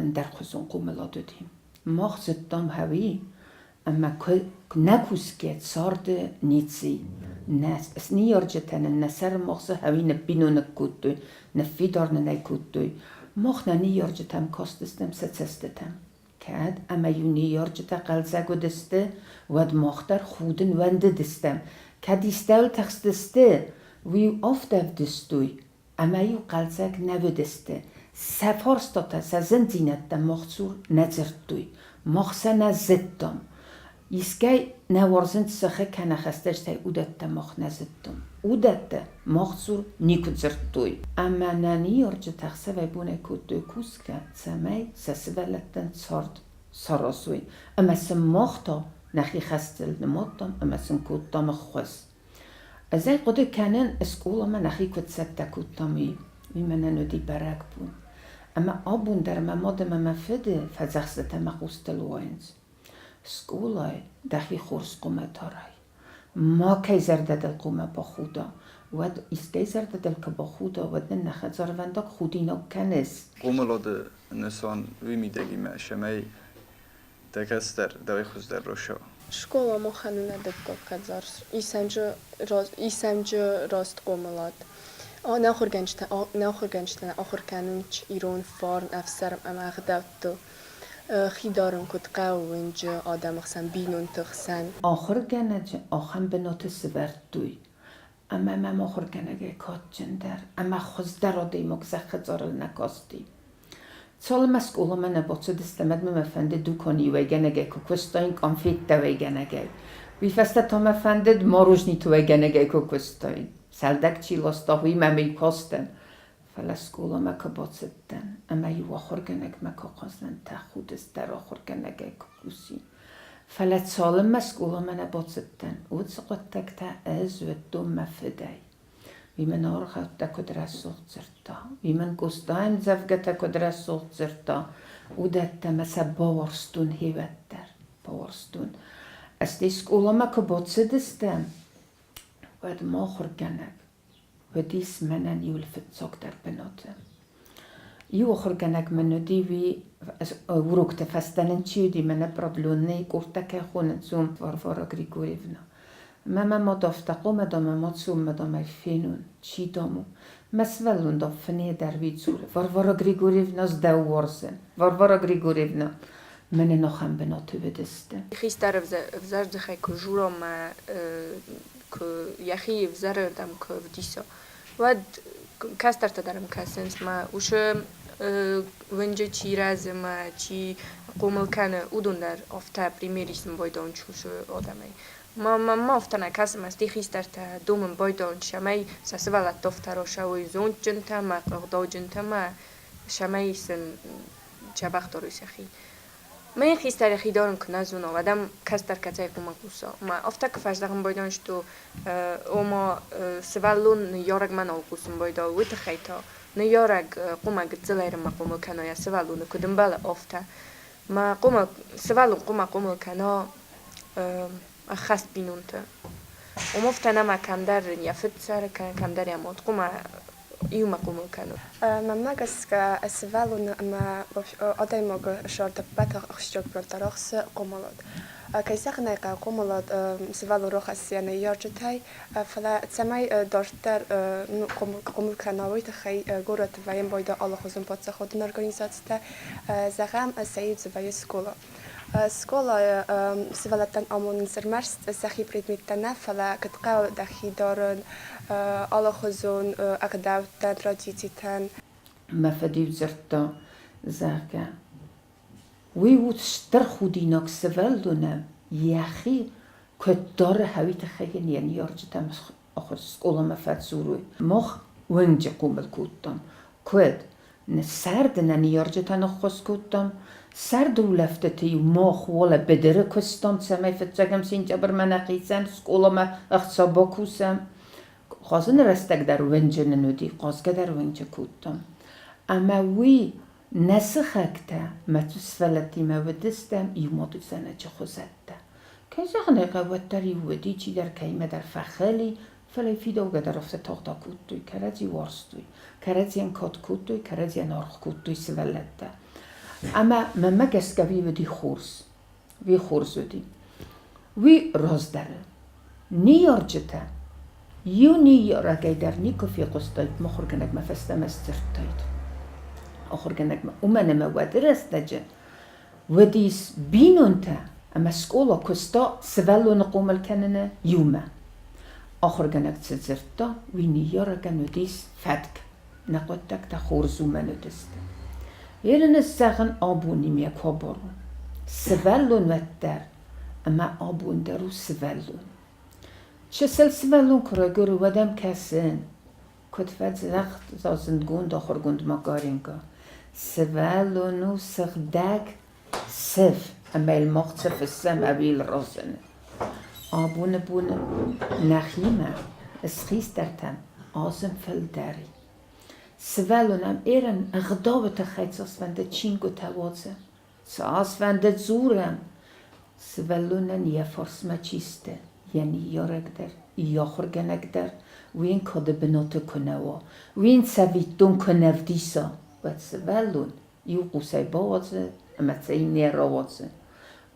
Ӕндӕрхуызон хъомылад уыди. Мах зыдтам хӕуи, ӕмӕ нӕ кусгӕ царды ницы. Нӕ ныййарджытӕ нын нӕ сӕры магъзы хӕуи ныббиноныг кодтой, ныффидар нын ӕй кодтой. Мах нӕ ныййарджытӕм кастыстӕм сӕ цӕстытӕм. Кӕд ӕмӕ-иу ныййарджытӕ хъӕлдзӕг уыдысты, уӕд мах дӕр худын уӕндыдыстӕм. Кӕд истӕуыл тыхстысты, уый афтӕ ӕвдыстой, ӕмӕ-иу хъӕлдзӕг нӕ уыдысты. Сӕ фарстатӕ, сӕ зындзинӕдтӕ мах цур нӕ дзырдтой, мах сӕ нӕ зыдтам. Искӕй нӕ уарзынц сыхы кӕнӕ хӕстӕджытӕй, уыдӕттӕ мах нӕ зыдтам. Уыдӕттӕ мах цур никуы дзырдтой. Ӕмӕ нӕ ныййарджытӕ ӕхсӕвӕй-бонӕй кодтой кусгӕ, цӕмӕй сӕ сывӕллӕттӕн цард саразой. Ӕмӕ сын мах та нӕхи хӕстыл нымадтам ӕмӕ сын кодтам ӕххуыс. Ӕз ӕй хъуыды кӕнын, скъоламӕ нӕхи куыд цӕттӕ кодтам, уый. Уый мӕнӕн уыди бӕрӕгбон. Ӕмӕ абон дӕр мӕ мад ӕмӕ мӕ фыды фӕдзӕхстытӕ мӕ хъустыл уайынц. Скъолайы дӕхи хорз хъуамӕ дарай. Макӕй зӕрдӕ дыл хъуамӕ бахуда. Уӕд искӕй зӕрдӕ дыл куы бахуда, уӕд нын нӕ хӕдзарвӕндаг худинаг кӕныс. Хъомылады нысан уый мидӕг имӕ, цӕмӕй дӕ кӕстӕр дӕуӕй хуыздӕр роса. Скъола махӕн у нӕ дыккаг хӕдзар, исӕнджы раст хъомылад. Нӕ ахуыргӕнджытӕ ахуыр кӕнынц ирон фарн, ӕфсарм ӕмӕ ӕгъдӕуттыл. Хи дарын куыд хъӕуы уынджы, адӕмы хсӕн, бинонты хсӕн. Ахуыргӕнӕджы ахӕм бынаты сывӕрдтой, ӕмӕ мӕм ахуыргӕнӕгӕй кадджындӕр ӕмӕ хуыздӕр адӕймаг зӕххы цъарыл нӕ касти. Цалынмӕ скъоламӕ нӕ бацыдыстӕм, уӕдмӕ мӕ фӕндыд дуканийы уӕйгӕнӕгӕй куы куыстаин, къонфеттӕ уӕйгӕнӕгӕй. Уый фӕстӕ та мӕ фӕндыд морожниты уӕйгӕнӕгӕй куы куыстаин. Сӕлдӕг чи ласта, уый мӕм иу кастӕн. Фӕлӕ скъоламӕ куы бацыдтӕн ӕмӕ-иу ахуыргӕнӕгмӕ куы хъазӕн, тӕхудыс дӕр ахуыргӕнӕгӕй куы кусин. Фӕлӕ цалынмӕ скъоламӕ нӕ бацыдтӕн, уыцы хъуыддӕгтӕ ӕз уыдтон мӕ фыдӕй. Уый мын аргъӕуттӕ куыд рӕсугъд дзырдта, уый мын Къостайы ӕмдзӕвгӕтӕ куыд рӕсугъд дзырдта, уыдӕттӕ мӕ сӕ бауарзтон хевӕддӕр, бауарзтон. Стӕй скъоламӕ куы бацыдыстӕм, уӕд мӕ ахуыргӕнӕг уыдис мӕнӕн иуыл фыццагдӕр бынаты. Иу ахуыргӕнӕг мын уыди, уый урокты фӕстӕ нын чи уыди, мӕнӕ продленный къордтӕ кӕй хонынц, уым Варвара Григорьевна. Мӕ мӕ мад афтӕ хъуамӕ дам ӕмӕ цуммӕ дам ӕй фенон, чи дам у. Мӕ сывӕллон дам фынӕй дӕр уый дзуры: Варвара Григорьевна, ӕз дӕу уарзын. Варвара Григорьевна, мӕнӕн ахӕм бынаты уыдысты. Хистӕр ӕвзӕр дзыхӕй куы жура мӕ куы йӕхи ӕвзӕрырдӕм куы ӕвдиса, уӕд кӕстӕртӕ дӕр ӕм кӕсынц мӕ уыцы уынджы чи рӕзы мӕ чи хъомыл кӕны, уыдон дӕр афтӕ пример исын байдайынц уыцы адӕмӕй. Мӕнмӕ афтӕ нӕ кӕсы, мӕ сты хистӕртӕ домын байдайынц, цӕмӕй сӕ сывӕллӕтты афтӕ рацӕуой зондджынтӕ мӕ ӕгъдауджынтӕ мӕ цӕмӕй сын дзӕбӕх дарой сӕхи. Мӕ хистӕр йӕхи дарын куы нӕ зона, уӕд ӕм кӕстӕр кӕцӕй хъуамӕ хъуса? Ӕмӕ афтӕ куы фӕзӕгъын байдайын, что ома сывӕллон ныййарӕгмӕ нал хъусын байдайы, уый тыххӕй та ныййарӕг хъуамӕ гыццылӕй рынмӕ хъомыл кӕна йӕ сывӕллоны, куыд ӕмбӕлы, афтӕ. Мӕ хъомыл, сывӕллон хъуамӕ хъомыл кӕна ӕххӕст бинонты. Ома афтӕ нӕма кӕмдӕр йӕ фыд цӕры, кӕмдӕр йӕ мад. Хъуамӕ иумӕ хъомыл кӕнут. Мӕнмӕ гӕсгӕ, сывӕллоны ӕмӕ адӕймагы зӕрдӕ ӕппӕты ахсджиагдӕр ахсы хъомылад. Кӕй зӕгъын ӕй хъӕуы, хъомылад сывӕллон рахӕссы йӕ ныййарджытӕй, фӕлӕ цӕмӕй дарддӕр хъомыл кӕна, уый тыххӕй горӕты вӕййӕм байдайы алыхуызон паддзахадон организацитӕ, зӕгъӕм, сӕ иу дзы вӕййы скъола. Скъолайы сывӕллӕттӕн амонынц ӕрмӕст сӕхи предметтӕ нӕ, фӕлӕ куыд хъӕуы дӕхи дарын алыхуызон ӕгъдӕуттӕн, традицитӕн. Мӕ фыд-иу дзырдта, зӕгъгӕ, уый у стыр худинаг сывӕллонӕн йӕхи куыд дары, уый тыххӕй йын йӕ ныййарджытӕм скъоламӕ фӕдзурой. Мах уынджы хъомыл кодтам. Куыд? Сӕрды нӕ ныййарджытӕ ныххуыс кодтам. Сӕрды улӕфтыты-иу мах уӕлӕ быдыры куыстам, цӕмӕй фыццӕгӕм сентябрмӕ нӕхицӕн скъоламӕ ӕхца бакусӕм. Хъазыны рӕстӕг дӕр уынджы нын уыди, хъазгӕ дӕр уынджы кодтам. Ӕмӕ уый нӕ сыхӕгтӕ мӕ сывӕллӕттимӕ уыдыстӕм иу мадызӕнӕджы хуызӕттӕ. Кӕй зӕгъын ӕй хъӕуы, уӕддӕр-иу уыди чидӕр кӕимӕдӕр фӕхыл и, фӕлӕ фидаугӕ дӕр афтӕ тагъд акодтой, кӕрӕдзи уарзтой, кӕрӕдзийӕн кад кодтой, кӕрӕдзийӕн аргъ кодтой сывӕллӕттӕ. Ӕмӕ мӕнмӕ гӕсгӕ уый уыди хорз. Уый хорз уыди. Уый раздӕры ныййарджытӕ иу ныййарӕгӕй дӕр никуы фехъуыстаид мыхуыргӕнӕгмӕ фӕстӕмӕ сдзырдтаид. Ахуыргӕнӕгмӕ, уымӕн ӕмӕ уӕды рӕстӕджы уыдис бинонтӕ ӕмӕ скъола куыста сывӕллоны хъомыл кӕныны иумӕ. Ахуыргӕнӕг цы дзырдта, уый ныййарӕгӕн уыдис фӕтк. Нӕ хъуыддӕгтӕ хорз уымӕн уыдысты. Ерын ӕз зӕгъын абони ме хабар у. Сывӕллон уӕддӕр ӕмӕ абон дӕр у сывӕллон. Чысыл сывӕллон куы райгуыры, уӕд ӕм кӕсын, куыд фӕдзӕхста зындгонд ахуыргонд Макаренко. Сывӕллон у сыгъдӕг сыф, ӕмӕ йыл мах цы фыссӕм, ӕви йыл разыны. Абоны боны нӕхимӕ схистӕртӕм азым фылдӕр и. Сывӕллонӕн ерын ӕгъдауы тыххӕй цасфӕнды чингуытӕ уадзӕм, цасфӕнды дзурӕм, сывӕллонӕн йӕ фарсмӕ чи сты, йӕ ныййарӕг дӕр, йӕ ахуыргӕнӕг дӕр, уый йын кады бынаты куы нӕ уа, уый йын цӕвиттон куы нӕ вдиса, уӕд сывӕллон иу хъусӕй бауадзы ӕмӕ сӕ иннӕ рауадзы.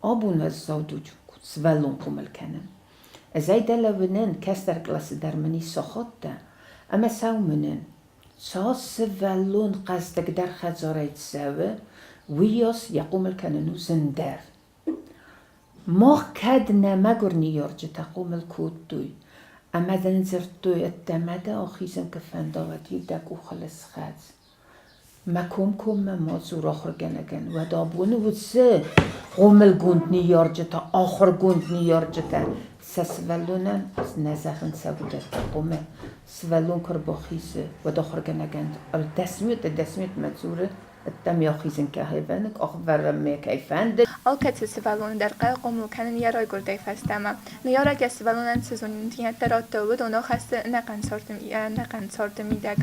Абон уӕззау дуджы сывӕллон хъомыл кӕнын. Ӕз ӕй дӕлӕ уынын, кӕстӕр къласы дӕр мын ис сахаттӕ, ӕмӕ сӕ уынын. Цас сывӕллон хъӕздыгдӕр хӕдзарӕй цӕуы, уыйас йӕ хъомыл кӕнын у зындӕр. Мах кӕд нӕ мӕгуыр ныййарджытӕ хъомыл кодтой ӕмӕ дын дзырдтой, ӕддӕмӕ дӕ ахизын куы фӕнда, уӕд-иу дӕ къухыл схӕц. Мӕ комкоммӕ ма дзур ахуыргӕнӕгӕн, уӕд абоны уыцы хъомылгонд ныййарджытӕ, ахуыргонд ныййарджытӕ сӕ сывӕллонӕн нӕ зӕгъынц сӕ уыдӕттӕ хъомыл. Сывӕллон куы ӕрбахизы, уӕд ахуыргӕнӕгӕн 10 минуты, 10 минутмӕ дзуры, ӕддӕм йӕхизын кӕй фӕнды, къахвӕрӕнмӕ кӕй фӕнды. Алкӕцы сывӕллоны дӕр хъӕуы хъомыл кӕнын йӕ райгуырдӕй фӕстӕмӕ. Ныййарӕг йӕ сывӕллонӕн цы зонындзинӕдтӕ радта, уыдон ахӕссы ӕнӕхъӕн царды мидӕг.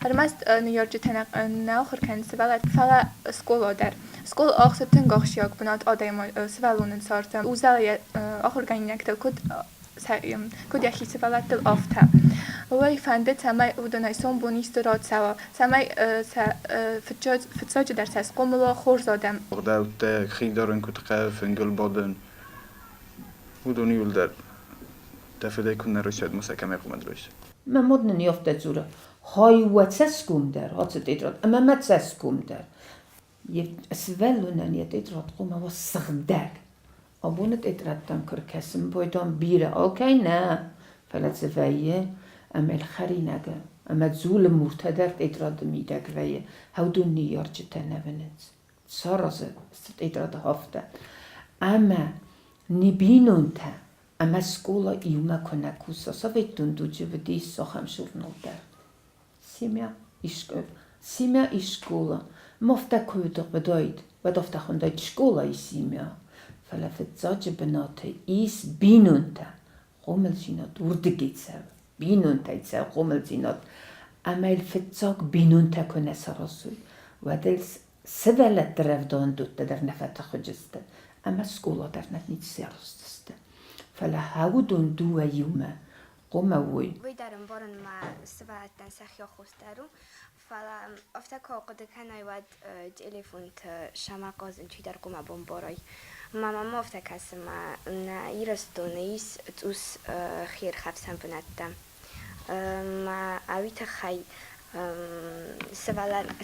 Ӕрмӕст ныййарджытӕ нӕ ахуыр кӕнынц сывӕллӕтты, фӕлӕ скъола дӕр. Скъола ахсы тынг ахсджиаг бынат адӕймаджы сывӕллоны царды. Узӕлы йӕ ахуыргӕнинӕгтыл куыд куыд йӕхи сывӕллӕттыл, афтӕ. Уый фӕнды, цӕмӕй уыдонӕй сомбон исты рацӕуа, цӕмӕй сӕ фыццаджыдӕр сӕ схъомыл уа хорз адӕм. Ӕгъдӕуттӕ хидарын куыд хъӕуы, фынгыл бадын, уыдон иууылдӕр дӕ фыдӕй куыннӕ райсай, ма сӕ кӕмӕй хъуамӕ райсай. Мӕ мад нын афтӕ дзуры, хай уӕ цӕсгом дӕр, ацы тетрад, ӕмӕ мӕ цӕсгом дӕр. Сывӕллонӕн йӕ тетрад хъуамӕ уа сыгъдӕг. Абоны тетрӕдтӕм куы ркӕсын байдам бирӕ алкӕй нӕ, фӕлӕ дзы вӕййы ӕмӕ хӕринагы ӕмӕ дзулы муртӕ дӕр тетрады мидӕг вӕййы, уыдон ныййарджытӕ нӕ уынынц. Саразы цы тетрады афтӕ. Ӕмӕ не бинонтӕ ӕмӕ скъола иумӕ куы нӕ куса, советон дуджы уыдис ахӕм журнал дӕр. Семья Семья и школа. Ма афтӕ куы уыдаид, уӕд афтӕ хуындаид скъолайы семья. Фӕлӕ фыццаджы бынаты ис бинонтӕ. Хъомылдзинад уырдыгӕй цӕуы. Бинонтӕй цӕуы хъомылдзинад. Ӕмӕ йыл фыццаг бинонтӕ куы нӕ саразой, уӕд ыл сывӕллӕтты рӕвдауӕндӕттӕ дӕр нӕ фӕтыхджысты ӕмӕ скъола дӕр нӕ ницы сараздзысты. Фӕлӕ уыдон дыууӕ иумӕ хъуамӕ уой. Уый дӕр ӕмбарын мӕ сывӕллӕттӕн сӕхи аххос дӕр у, фӕлӕ афтӕ куы ахъуыды кӕнай, уӕд телефонты сӕмӕ хъазын чидӕр хъуамӕ бамбарай. Мӕ мамӕ афтӕ кӕсы, мӕ нӕ Ирыстоны ис цъус хиирхӕфсӕн бынӕттӕ. Мӕ уый тыххӕй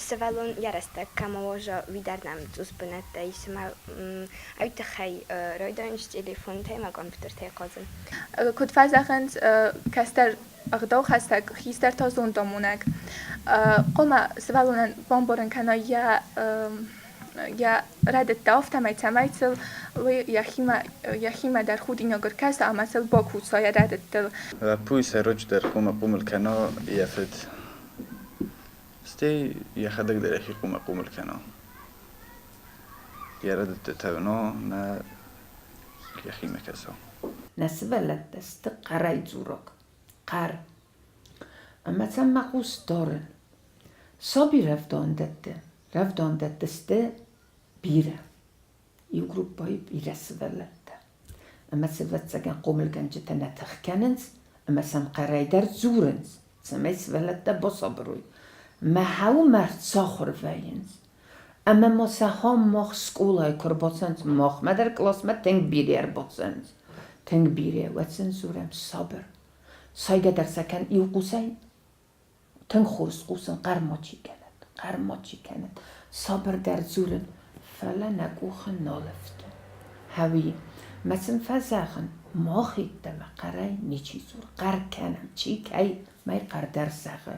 сывӕллон йӕ рӕстӕг кӕм ауаза, уый дӕр нӕм цъус бынӕттӕ ис ӕмӕ уый тыххӕй райдайынц телефонтӕй ӕмӕ компьютертӕй хъазын. Куыд фӕзӕгъынц, кӕстӕр ӕгъдаухӕссӕг, хистӕр та зондамонӕг. Хъуамӕ сывӕллонӕн бамбарын кӕна йӕ йӕ рӕдыдтӕ, афтӕмӕй цӕмӕй сыл уый йӕхимӕ дӕр худинаг ӕркӕса ӕмӕ сыл бакуса йӕ рӕдыдтыл. Лӕппуйы сӕйраджыдӕр хъуамӕ хъомыл кӕна йӕ фыд. Стӕй йӕхӕдӕг дӕр йӕхи хъуамӕ хъомыл кӕна. Йӕ рӕдыдтытӕ уына, нӕ йӕхимӕ кӕса. Нӕ сывӕллӕттӕ сты хъӕрӕй дзурӕг. Хъӕр. Ӕмӕ сӕм мӕ хъус дарын. Саби рӕвдауӕндӕтты Рӕвдауӕндӕтты сты бирӕ. Иу группӕйы бирӕ сывӕллӕттӕ. Ӕмӕ сӕ ӕвӕццӕгӕн хъомылгӕнджытӕ нӕ тых кӕнынц ӕмӕ сӕм хъӕрӕй дӕр дзурынц, цӕмӕй сывӕллӕттӕ басабыр уой. Мӕ хъӕуы мӕ ӕрцахуыр вӕййынц. Ӕмӕ ма сӕ хом мах скъолайы куы ӕрбацӕуынц, махмӕ дӕр къласмӕ тынг бирӕ ӕрбацӕуынц. Тынг бирӕ, уӕд сын дзурӕм сабыр. Сайгӕ дӕр сӕ кӕн иу хъусӕй, тынг хорз хъусын, хъӕр мачи кӕнӕд, хъӕр мачи кӕнӕд. Сабырдӕр дзурын, фӕлӕ нӕ къухы нал ӕфты. Хӕуи, мӕ сын фӕзӕгъын, мах йеддӕмӕ хъӕрӕй ничи дзуры, хъӕр кӕнӕм, чи кӕй мӕй хъӕрдӕр зӕгъы,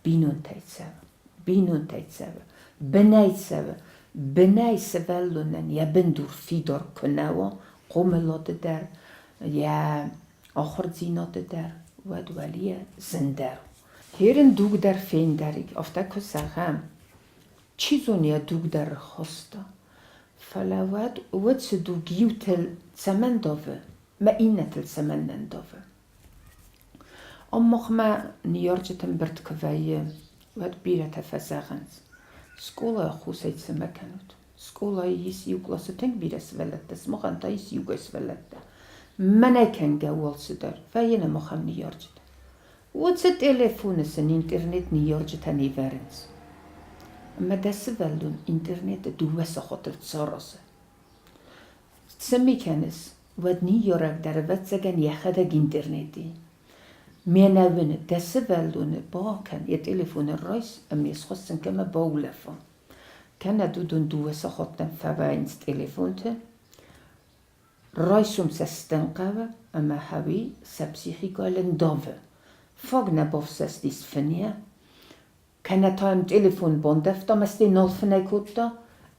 бинонтӕй цӕуы, бинонтӕй цӕуы, бынӕй цӕуы, бынӕй сывӕллонӕн йӕ бындур фидар куы нӕ уа, хъомылады дӕр, йӕ ахуырдзинады дӕр, уӕд уӕлийӕ зындӕр у. Херын дуг дӕр фендӕриг, афтӕ куы зӕгъӕм, чи зоны йӕ дуг дӕр рхаста, фӕлӕ уӕд уыцы дуг иутыл цӕмӕн давы, мӕ иннӕтыл цӕмӕннӕ ндавы? Ам махмӕ ныййарджыты ӕмбырд куы вӕййы, уӕд бирӕтӕ фӕзӕгъынц, скъолайы хъусӕй цымӕ кӕнут. Скъолайы ис иу къласы тынг бирӕ сывӕллӕттӕ, сымахӕн та ис иугай сывӕллӕттӕ. Мӕнӕй кӕнгӕ у алцыдӕр, вӕййы нӕм ахӕм ныййарджытӕ. Уыцы телефоны сын интернет ныййарджытӕ не вӕрынц. Ӕмӕ дӕ сывӕллон интернеты дыууӕ сахатыл саразы. Цы ми кӕныс, уӕд ныййарӕг дӕр ӕвӕццӕгӕн йӕхӕдӕг интернеты. Ме нӕуыны дӕ сывӕллоны бакӕн, йӕ телефоны райс ӕмӕ йӕ схуыссын кӕмӕ баулӕфа. Кӕнӕ уыдон дыууӕ сахаттӕн фӕвӕййынц телефонты, райсом сӕ стын хъӕуы ӕмӕ хӕуи сӕ психикӕйыл ӕндавы. Фаг нӕ бафсӕстис фынӕйӕ, кӕнӕ та йӕм телефон бандӕвта ӕмӕ стӕй нал фынӕй кодта,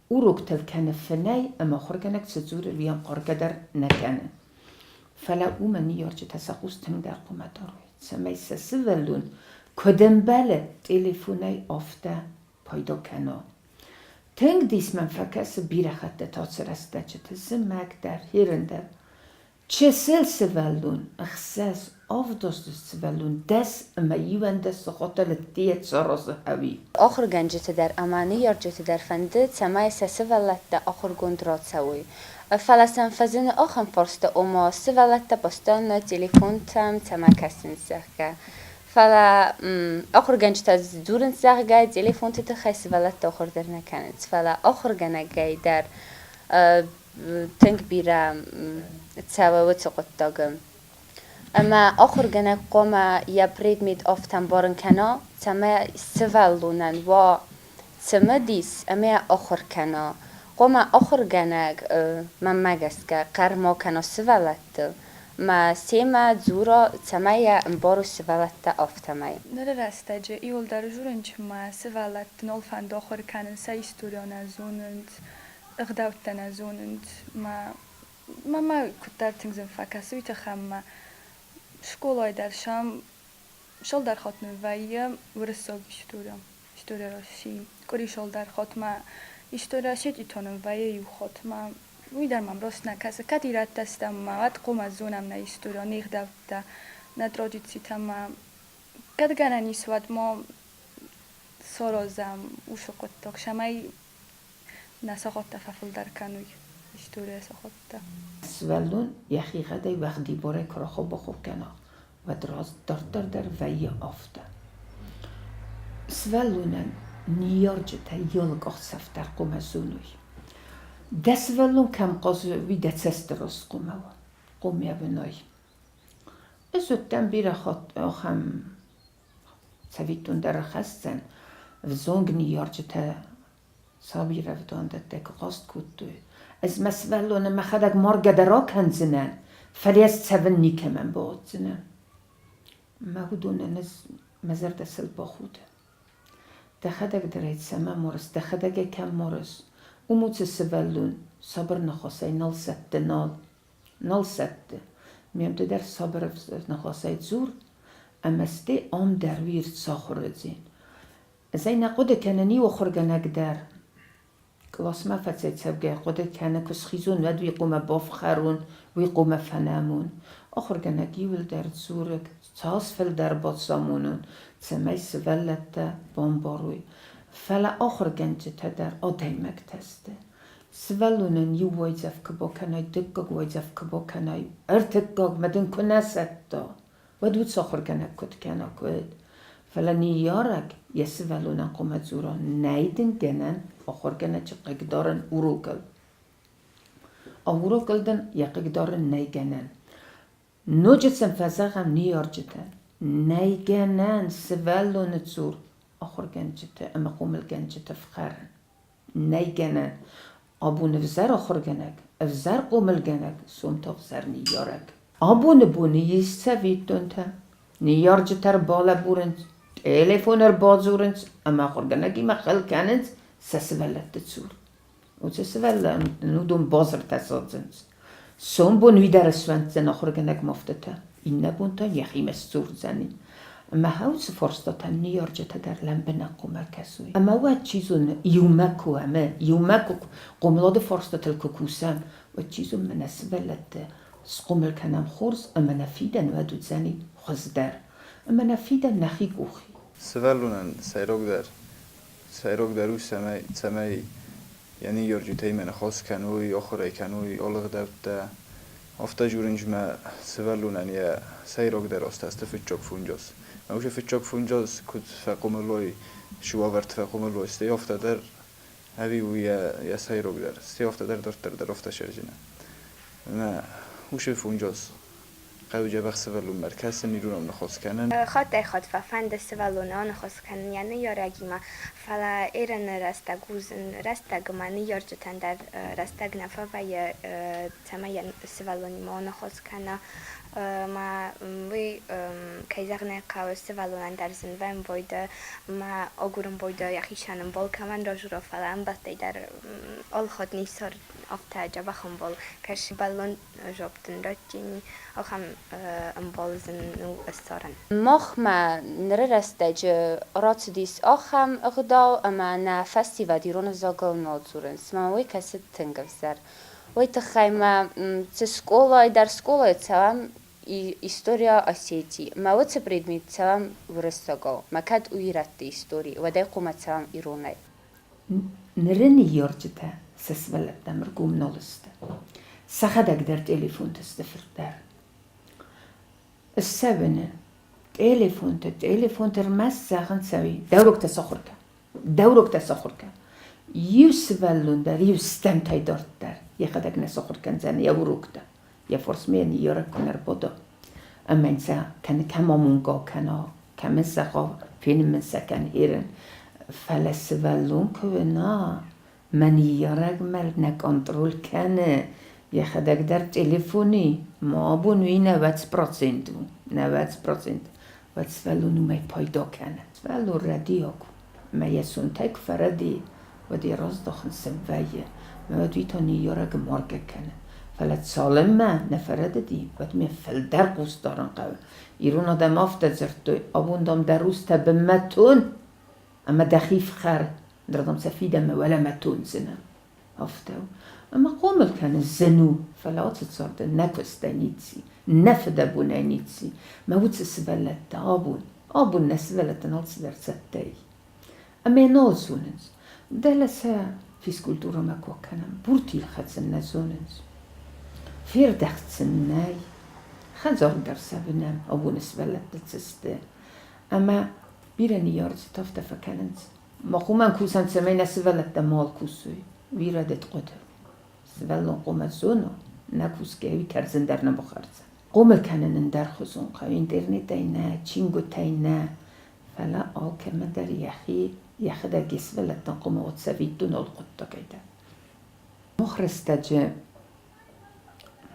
уроктыл кӕны фынӕй ӕмӕ ахуыргӕнӕг цы дзуры, уый ӕнкъаргӕ дӕр нӕ кӕны. Фӕлӕ уымӕн ныййарджытӕ сӕ хъус тынгдӕр хъуамӕ дарой, цӕмӕй сӕ сывӕллон куыд ӕмбӕлы телефонӕй, афтӕ пайда кӕна. Тынг дис мӕм фӕкӕсы бирӕ хӕттыты ацы рӕстӕджыты зымӕг дӕр, хӕрын дӕр. Чысыл сывӕллон, ӕхсӕз, авдазты сывӕллон 10 ӕмӕ 11 сахатыл ӕддейӕ саразы ӕви? Ахуыргӕнджыты дӕр ӕмӕ ныййарджыты дӕр фӕнды, цӕмӕй сӕ сывӕллӕттӕ ахуыргонд рацӕуой. Фӕлӕ сӕм фӕзыны ахӕм фарста, ома сывӕллӕттӕ постоянно телефонтӕм цӕмӕ кӕсынц, зӕгъгӕ. Фӕлӕ ахуыргӕнджытӕ дзурынц, зӕгъгӕ, телефонты тыххӕй сывӕллӕттӕ ахуыр дӕр нӕ кӕнынц. Фӕлӕ ахуыргӕнӕгӕй дӕр тынг бирӕ цӕуы уыцы хъуыддагы. Ӕмӕ ахуыргӕнӕг хъуамӕ йӕ предмет афтӕ ӕмбарын кӕна, цӕмӕй сывӕллонӕн уа цымыдис ӕмӕ йӕ ахуыр кӕна. Хъуамӕ ахуыргӕнӕг, мӕнмӕ гӕсгӕ, хъӕр ма кӕна сывӕллӕттыл, ма семӕ дзура, цӕмӕй йӕ ӕмбарой сывӕллӕттӕ афтӕмӕй. Ныры рӕстӕджы иуылдӕр дзурынчынмӕ сывӕллӕтты нал фӕнды ахуыр кӕнын, сӕ историйӕ нӕ зонынц, ӕгъдӕуттӕ нӕ зонынц. Мӕ мӕмӕ куыддӕр тынг зын фӕкӕсы, уый тыххӕй ӕмӕ скъолайы дӕр сӕм цалдӕр хатт ныввӕййы уырыссаг истори, история России. Къуыри цалдӕр хатмӕ история Осетии ныввӕййы иу хатмӕ. Уый дӕр мӕм раст нӕ кӕсы. Кӕд ирӕттӕ стӕм ӕмӕ уӕд хъуамӕ зонӕм нӕ истори, не гъдӕуттӕ, нӕ традицитӕ ӕмӕ кӕд гӕнӕн ис, уӕд ма саразӕм уыцы хъуыддаг, цӕмӕй нӕ сахаттӕ фӕфылдӕр кӕной, историйӕ сахаттӕ. Сывӕллон йӕхигъӕдӕй уӕгъдибарӕй куы рахау-бахау кӕна, уӕд раст дарддӕр дӕр вӕййы афтӕ. Сывӕллонӕн ныййарджытӕ йӕ къахдзӕф дӕр хъуамӕ зоной. Дӕ сывӕллон кӕм хъазы, уый дӕ цӕсты раз хъуамӕ уа, хъуамӕ уынай. Ӕз уыдтӕн бирӕ хатт ахӕм цӕвиттон дӕр ӕрхӕсдзӕн, ӕвзонг ныййарджытӕ саби рӕвдауӕндӕттӕ куы хъаст кодтой. Ӕз мӕ сывӕллоны мӕхӕдӕг маргӕ дӕр акӕндзынӕн, фӕлӕ ӕз цӕвын никӕмӕн бауадздзынӕн. Мӕ уыдонӕн ӕз мӕ зӕрдӕ сыл бахуды. Дӕхӕдӕг дӕр ӕй цӕмӕ марыс, дӕхӕдӕг ӕй кӕм марыс, уым уыцы сывӕллон сабыр ныхасӕй нал сӕтты, нал. Нал сӕтты. Ме дӕр сабыр ныхасӕй дзур, ӕмӕ стӕй ам дӕр уый ӕрцахуырыдзин. Ӕз ӕй нӕ хъуыды кӕнын иу ахуыргӕнӕг дӕр. Къласмӕ фӕцӕйцӕугӕ хъуыды кӕны, куы схизон, уӕд уый хъуамӕ бафхӕрон, уый хъуамӕ фӕнӕмон. Ахуыргӕнӕг иуылдӕр дзуры, цас фылдӕр бацамонон, цӕмӕй сывӕллӕттӕ бамбарой. Фӕлӕ ахуыргӕнджытӕ дӕр адӕймӕгтӕ сты. Сывӕллонӕн иу уайдзӕф куы бакӕнай, дыккаг уайдзӕф куы бакӕнай, ӕртыккагмӕ дын куы нӕ сӕтта, уӕд уыцы ахуыргӕнӕг куыд кӕна, куыд? Фӕлӕ ныййарӕг. Йӕ сывӕллонӕн хъуамӕ дзура, нӕй дын гӕнӕн ахуыргӕнӕджы хъыгдарын урокыл. А урокыл дын йӕ хъыгдарын нӕй гӕнӕн. Ноджы сын фӕзӕгъӕм ныййарджытӕн, нӕй гӕнӕн сывӕллоны цур ахуыргӕнджыты ӕмӕ хъомылгӕнджыты фхӕрын. Нӕй гӕнӕн. Абон ӕвзӕр ахуыргӕнӕг, ӕвзӕр хъомылгӕнӕг, сом та ӕвзӕр ныййарӕг. Абоны боны ис цӕвиттонтӕ. Ныййарджытӕ ӕрбалӕбурынц, телефон ӕрбадзурынц ӕмӕ ахуыргӕнӕгимӕ хыл кӕнынц сӕ сывӕллӕтты цур. Уыцы сывӕллӕттӕн уыдон базыртӕ садзынц. Сомбон уый дӕр ысфӕнддзӕн ахуыргӕнӕг мафтытӕ, иннӕ бон та йӕхимӕ сдзурдзӕни. Ӕмӕ уыцы фарстатӕм ныййарджытӕ дӕр лӕмбынӕг хъуамӕ кӕсой. Ӕмӕ уӕд, чи зоны, иумӕ куы ӕмӕ иумӕ куы хъомылады фарстатыл куы кусӕм, уӕд, чи зоны, мӕнӕ сывӕллӕтты схъомыл кӕнӕм хорз ӕмӕ нӕ фидӕн уӕд уыдзӕни хуыздӕр. Ӕмӕ нӕ фидӕн нӕхи къухы. Сывӕллонӕн сӕйрагдӕр сӕйрагдӕр у, цӕмӕй цӕмӕй йӕ ныййарджытимӕ ныхас кӕной, ахуыр ӕй кӕной алы ӕгъдӕуттӕ. Афтӕ дзурынц мӕ сывӕллонӕн йӕ сӕйрагдӕр азтӕ сты фыццаг фондз. Мӕ уыцы фыццаг фондз куыд фӕхъомыл уой, цы уавӕрты фӕхъомыл уой, стӕй афтӕ дӕр ӕви у йӕ йӕ сӕйрагдӕр, стӕй афтӕ дӕр дарддӕр дӕр афтӕ сӕрдзынӕ. Ӕмӕ уыцы фондз хъӕуы дзӕбӕх сывӕллонмӕ ӕркӕсын, иронау ныхас кӕнын. Хаттӕй-хатт фӕфӕнды сывӕллоны аныхас кӕнын йӕ ныййарӕгимӕ, фӕлӕ ерыны рӕстӕг у зын рӕстӕг ӕмӕ ныййарджытӕн дӕр рӕстӕг нӕ фӕвӕййы, цӕмӕй йӕ сывӕллонимӕ аныхас кӕна. Ӕмӕ уый, кӕй зӕгъын ӕй хъӕуы, сывӕллонӕн дӕр зын вӕййы ӕмӕ агурын байдайы йӕхицӕн ӕмбал кӕмӕн разура, фӕлӕ ӕмбӕлттӕй дӕр алыхатт ницы афтӕ дзӕбӕх ӕмбал кӕсы. Сывӕллон жопдын раттини, ахӕм ӕмбал зын у ссарын. Махмӕ ныры рӕстӕджы рацыдис ахӕм ӕгъдау, ӕмӕ нӕ фӕсивӕд ирон ӕвзагыл нал дзурынц. Мӕ уый кӕсы тынг ӕвзӕр. Уый тыххӕй ма цы скъолайы дӕр скъолайы цӕуӕм история Осетии. Мӕ уыцы предмет цӕуӕм уырыссагау. Мӕ кӕд у ирӕтты истори, уӕд ӕй хъуамӕ цӕуӕм иронӕй. Ныры ныййарджытӕ сӕ сывӕллӕттӕм ӕргом нал сты. Сӕхӕдӕг дӕр телефонты сты фылдӕр. Ссӕуыны телефонты, телефонты ӕрмӕст зӕгъын цӕуы, дӕ уроктӕ сахуыр кӕн, дӕ уроктӕ сахуыр кӕн. Иу сывӕллон дӕр иу стӕмтӕй дарддӕр йӕхӕдӕг нӕ сахуыр кӕндзӕн йӕ уроктӕ. Йӕ фарсмӕ йӕ ныййарӕг куы нӕ рбада. Ӕмӕ йын сӕ кӕны кӕм амонгӕ кӕна, кӕм ын зӕгъа, фенын мын сӕ кӕн ерын. Фӕлӕ сывӕллон куы уына, мӕ ныййарӕг мӕ нӕ контроль кӕны, йӕхӕдӕг дӕр телефони, ма абон уый 90% у, 90%, уӕд сывӕллон уымӕй пайда кӕны. Сывӕллон рӕдийаг у, ӕмӕ йӕ сонтӕй куы фӕрӕдийы, уӕд йӕ раздахын цы вӕййы, ӕмӕ уӕд уый та ныййарӕгы маргӕ кӕны. Фӕлӕ цалынмӕ нӕ фӕрӕдыди, уӕдмӕ фылдӕр хъус дарын хъӕуы. Ирон адӕм афтӕ дзырдтой, абон, дам, дӕ рустӕ бынмӕ тон ӕмӕ дӕхи фхӕр, ныр, дам, сӕ фидӕнмӕ уӕлӕмӕ тондзынӕ. Афтӕ у. Ӕмӕ хъомыл кӕнын зын у, фӕлӕ ацы царды нӕ куыстӕй ницы, нӕ фыдӕбонӕй ницы. Мӕ уыцы сывӕллӕттӕ абон, абон нӕ сывӕллӕттӕн алцыдӕр цӕттӕ и. Ӕмӕ йӕ нал зонынц. Дӕлӕ сӕ физкультурӕмӕ куы акӕнӕм, буртил хӕцын нӕ зонынц. Фердӕхт сын нӕй. Хӕдзар дӕр сӕ уынӕм, абоны сывӕллӕттӕ цы сты. Ӕмӕ бирӕ ныййарджытӕ афтӕ фӕкӕнынц. Мах уымӕн кусӕм, цӕмӕй нӕ сывӕллӕттӕ мал кусой. Уый рӕдыд хъуыды. Сывӕллон хъуамӕ зона, нӕ кусгӕ уый кӕрдзын дӕр нӕ бахӕрдзӕн. Хъомыл кӕнын ӕндӕрхуызон хъӕуы интернетӕй нӕ, чингуытӕй нӕ, фӕлӕ алкӕмӕ дӕр йӕхи, йӕхӕдӕг йе сывӕллӕттӕн хъуамӕ уа цӕвиттон алы хъуыддагӕй дӕр. Мах рӕстӕджы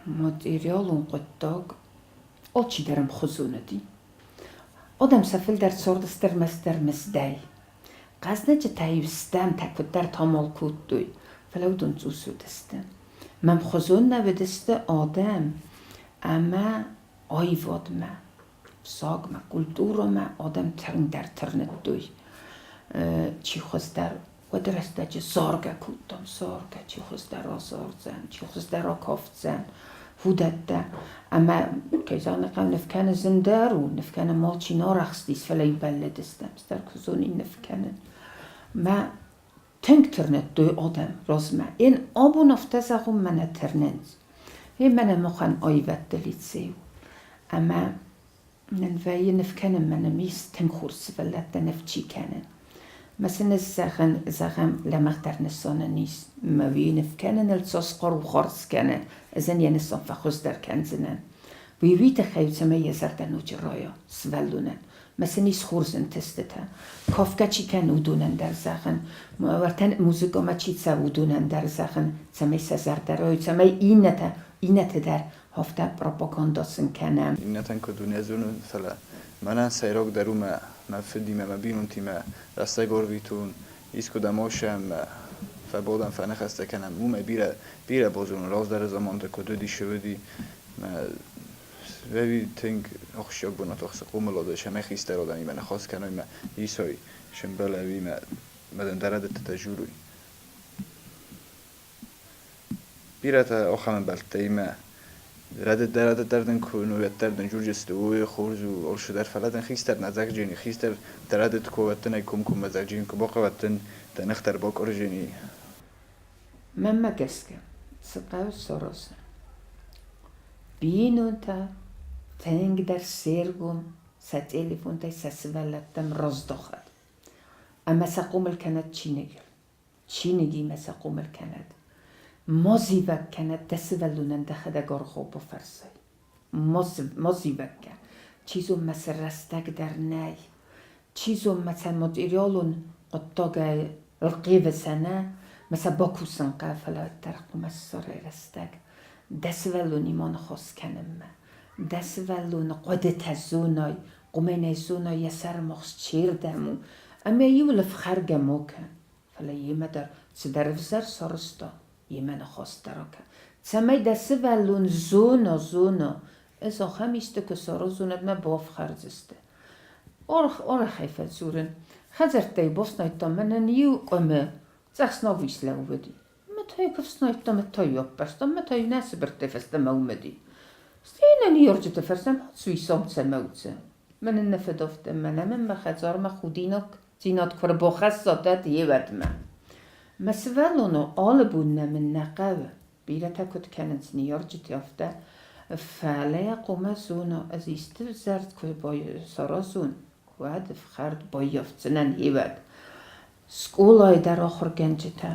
материалон хъуыддаг алчидӕр ӕмхуызон уыди. Адӕм сӕ фылдӕр цардысты ӕрмӕстдӕр мыздӕй. Хъӕзныджытӕ-иу стӕмтӕ куыддӕр тамал кодтой, фӕлӕ уыдон цъус уыдысты. Мӕмхуызон нӕ уыдысты адӕм ӕмӕ аивадмӕ, сагмӕ, культурӕмӕ адӕм тынгдӕр тырныдтой. Чи хуыздӕр уӕды рӕстӕджы заргӕ кодтам, заргӕ, чи хуыздӕр азардзӕн, чи хуыздӕр акафдзӕн, уыдӕттӕ. Ӕмӕ, кӕй зӕгъын ӕй хъӕуы, ныв кӕнын зындӕр у, ныв кӕнын алчи нӕ арӕхстис, фӕлӕ-иу бӕллыдыстӕм, стӕр куы зонин ныв кӕнын. Мӕ тынг тырныдтой адӕм размӕ. Эн абон афтӕ зӕгъон, мӕнӕ тырнынц. Е мӕнӕ махӕн аивӕдты лицей у. Ӕмӕ нын вӕййы ныв кӕнынмӕ нӕм ис тынг хорз сывӕллӕттӕ ныв чи кӕны. Мӕ сын ӕз зӕгъын, зӕгъӕм, лӕмӕгъдӕр нысанӕн ис. Мӕ уый ныв кӕныныл цас хъару хардз кӕны, ӕз ын йӕ нысан фӕхуыздӕр кӕндзынӕн. Уый уый тыххӕй у, цӕмӕй йӕ зӕрдӕ ноджы райа сывӕллонӕн. Мӕ сын ис хорз ӕнтыстытӕ. Кафгӕ чи кӕны, уыдонӕн дӕр зӕгъын. Уартӕ музыкӕмӕ чи цӕуы, уыдонӕн дӕр зӕгъын, цӕмӕй сӕ зӕрдӕ райой, цӕмӕй иннӕтӕ, иннӕты дӕр афтӕ пропаганда сын кӕнӕм. Иннӕтӕн куыд у, нӕ зонын, фӕлӕ мӕнӕн сӕйрагдӕр у мӕ мӕ фыдимӕ, мӕ бинонтимӕ рӕстӕг ӕрвитун, искуыдӕм осӕм, фӕбадӕм, фӕныхӕстӕ кӕнӕм. Уымӕй бирӕ, бирӕ базонын, раздӕры заманты куыд уыди, цы уыди. Мӕ Ӕви тынг ахсджиаг бынат ахсы хъомыладӕй, цӕмӕй хистӕр адӕмимӕ ныхас кӕной мӕ исой, сӕмбӕлӕ ӕви мӕ мадӕн рӕдыдтытӕ журой. Бирӕтӕ ахӕм ӕмбӕлттӕ имӕ рӕдыд дӕр дын куы ну, уӕддӕр дын журджысты, ой, хорз у, алцыдӕр, фӕлӕ дын хистӕр нӕ дзагджини, хистӕр дӕ рӕдыд куы уӕддын ӕй комкоммӕ дзагджин куы бахъӕуӕддын, дӕ ных дӕр бакъуырджини. Мӕнмӕ гӕсгӕ, цы хъӕуы саразын? Бинонтӕ тынгдӕр се ргом сӕ телефонтӕй сӕ сывӕллӕттӕм раздахӕд ӕмӕ сӕ хъомыл кӕнӕд чиныгыл. Чиныгимӕ сӕ хъомыл кӕнӕд. Ма зивӕг кӕнӕд дӕ сывӕллонӕн дӕхӕдӕг аргъау бафӕрсай. Ма зивӕг кӕ. Чи зон мӕ сӕ рӕстӕг дӕр нӕй. Чи зон мӕ сӕ материалон хъуыддагӕй ӕлхъивы сӕ нӕ, мӕ сӕ бакусын хъӕуы, фӕлӕ уӕддӕр хъуамӕ ссарай рӕстӕг дӕ сывӕллонимӕ ныхас кӕнынмӕ. Дӕ сывӕллоны хъуыдытӕ зонай, хъуамӕ нӕ зонай йӕ сӕрымагъз чердӕм у, ӕмӕ иу ыл ӕфхӕргӕ ма кӕн, фӕлӕ йемӕ дӕр цыдӕр ӕвзӕр сарӕзта, йемӕ ныхас дӕр акӕн, цӕмӕй дӕ сывӕллон зона, зона, ӕз ахӕм исты куы саразон, уӕд мӕ бафхӕрдзысты. Арӕхӕй фӕдзурын. Хӕдзӕрттӕй бафснайдтам мӕнӕн иу къуымы, цъӕхснаг уис лӕууыди. Мӕ та-иу куы фснайдтам, мӕ та-иу аппӕрстам, мӕ та-иу нӕ цыбыртӕй фӕстӕмӕ уымыди. Стӕй нӕ ныййарджыты фӕрсӕм, суисам цӕмӕ уыцы. Мӕнӕн нӕ фыдӕфтӕ, мӕнӕ мын мӕ хӕдзармӕ худинагдзинад куы ӕрбахӕссат, уӕд йеуӕдмӕ. Мӕ сывӕллоны алы бон нӕмын нӕ хъӕуы. Бирӕтӕ куыд кӕнынц ныййарджытӕ, афтӕ. Фӕлӕ йӕ хъуамӕ зона, ӕз исты взӕрд куы саразон, уӕд ӕфхӕрд баййафдзынӕн йеуӕд. Скъолайы дӕр ахуыргӕнджытӕ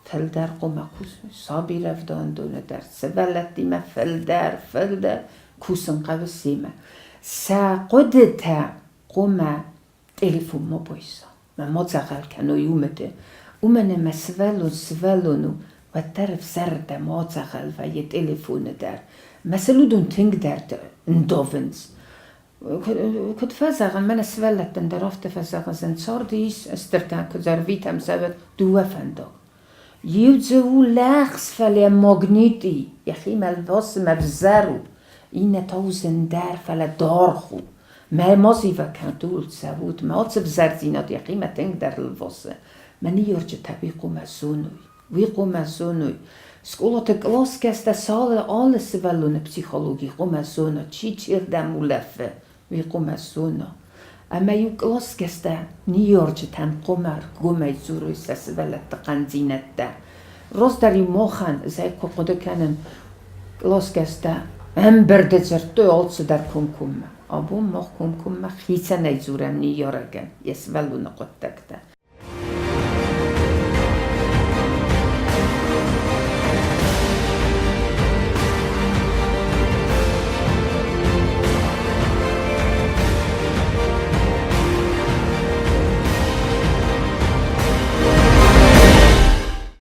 фылдӕр хъуамӕ кусой, сабирӕвдауӕндоны дӕр сывӕллӕттимӕ фылдӕр, фылдӕр кусын хъӕуы семӕ. Сӕ хъуыдытӕ хъуамӕ телефонмӕ байса, ма ма дзӕгъӕл кӕной уымыты. Уымӕн ӕмӕ сывӕллон сывӕллон у, уӕддӕр ӕвзӕрырдӕм адзӕгъӕл вӕййы телефоны дӕр. Мӕ сыл уыдон тынгдӕр ндавынц. Куыд фӕзӕгъын, мӕнӕ сывӕллӕттӕн дӕр афтӕ фӕзӕгъын, царды ис стыртӕ, куыд ӕрвитӕм сӕ дыууӕ фӕндаг. Иу дзы у лӕгъз, фӕлӕ магнит и, йӕхимӕ лвасы мӕ взӕр у, иннӕ та у зындӕр, фӕлӕ даргъ у. Мӕ ма зивӕг кӕнут, ууыл цӕвут, мӕ ацы взӕрдзинад йӕхимӕ тынгдӕр лвасы. Мӕ ныййарджытӕ уый хъуамӕ зоной, уый хъуамӕ зоной. Скъолаты къласгӕстӕ цы алы сывӕллоны психологи хъуамӕ зона, чи чердӕм улӕфы, уый хъуамӕ зона. Ӕмӕ-иу къласгӕстӕ ныййарджытӕн хъуамӕ ӕргомӕй дзурой сӕ сывӕллӕтты хъӕндзинӕдтӕ. Раздӕр-иу махӕн, ӕз ӕй куы хъуыды кӕнын, къласгӕстӕ ӕмбырды дзырдтой алцыдӕр комкоммӕ. Абон мах комкоммӕ хицӕнӕй дзурӕм ныййарӕгӕн йӕ сывӕллоны хъуыддӕгтӕ.